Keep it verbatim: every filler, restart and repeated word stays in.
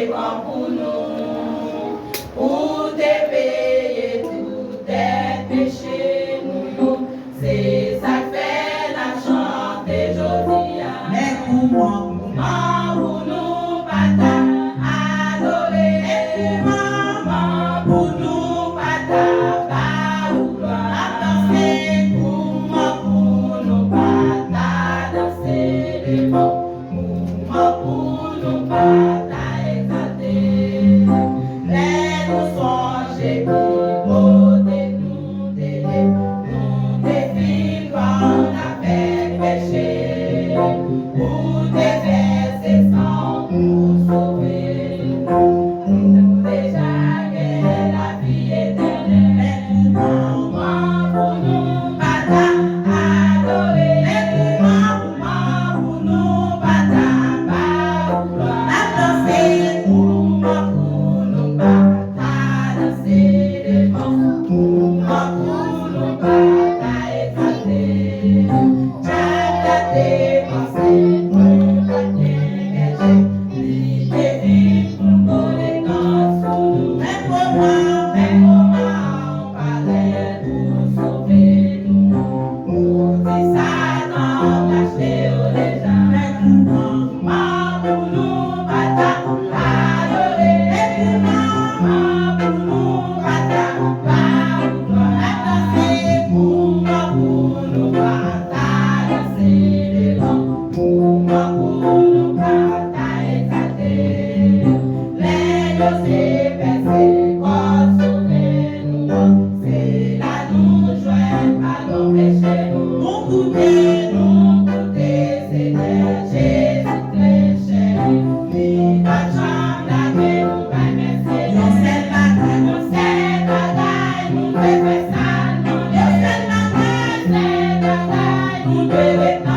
Pou nou, ou te peye tout dèt peche nou yo. Se sa k fè n ap chante jodi a. Men kouman, kouman pou nou pa ta adore? Men kouman, kouman pou nou pa ta ba ou glwa? N ap danse. Kouman pou nou pa ta danse devan? Kouman pou nou pa ta egzalte? Lè nou sonje pi bo te nou te ye, nou te fin vann avèk peche. Ou te vèse san w pou sove nou. Nou deja gen lavi etènèl. Men kouman pou nou pa ta adore? Men kouman, kouman pou nou pa ta ba ou glwa? N ap danse. Kouman pou nou pa ta danse devan? Kouman pou nou pa ta egzalte? Dyab la te panse nou pa t gen bèje. Li te vin pou l boule dwèt sou nou. Men kouman, men kouman ou pa lè pou sove nou? Ou di Satan rachte w deja. Men kouman, kouman pou nou pa ta adore? Men kouman, kouman pou nou pa ta ba ou glwa? N ap danse. Kouman pou nou pa ta danse devan? Kouman pou nou pa ta egzalte? Lè yo te pèse kò Sovè nou an, se la nou jwenn padon peche nou. Nou koute, nou koute Senyè Jezi trè chè. Li pa janm lage nou bay, men se yon sèl bagay, yon sèl bagay nou dwe fè sa l mande. Yon sèl bagay, sèl bagay nou dwe ret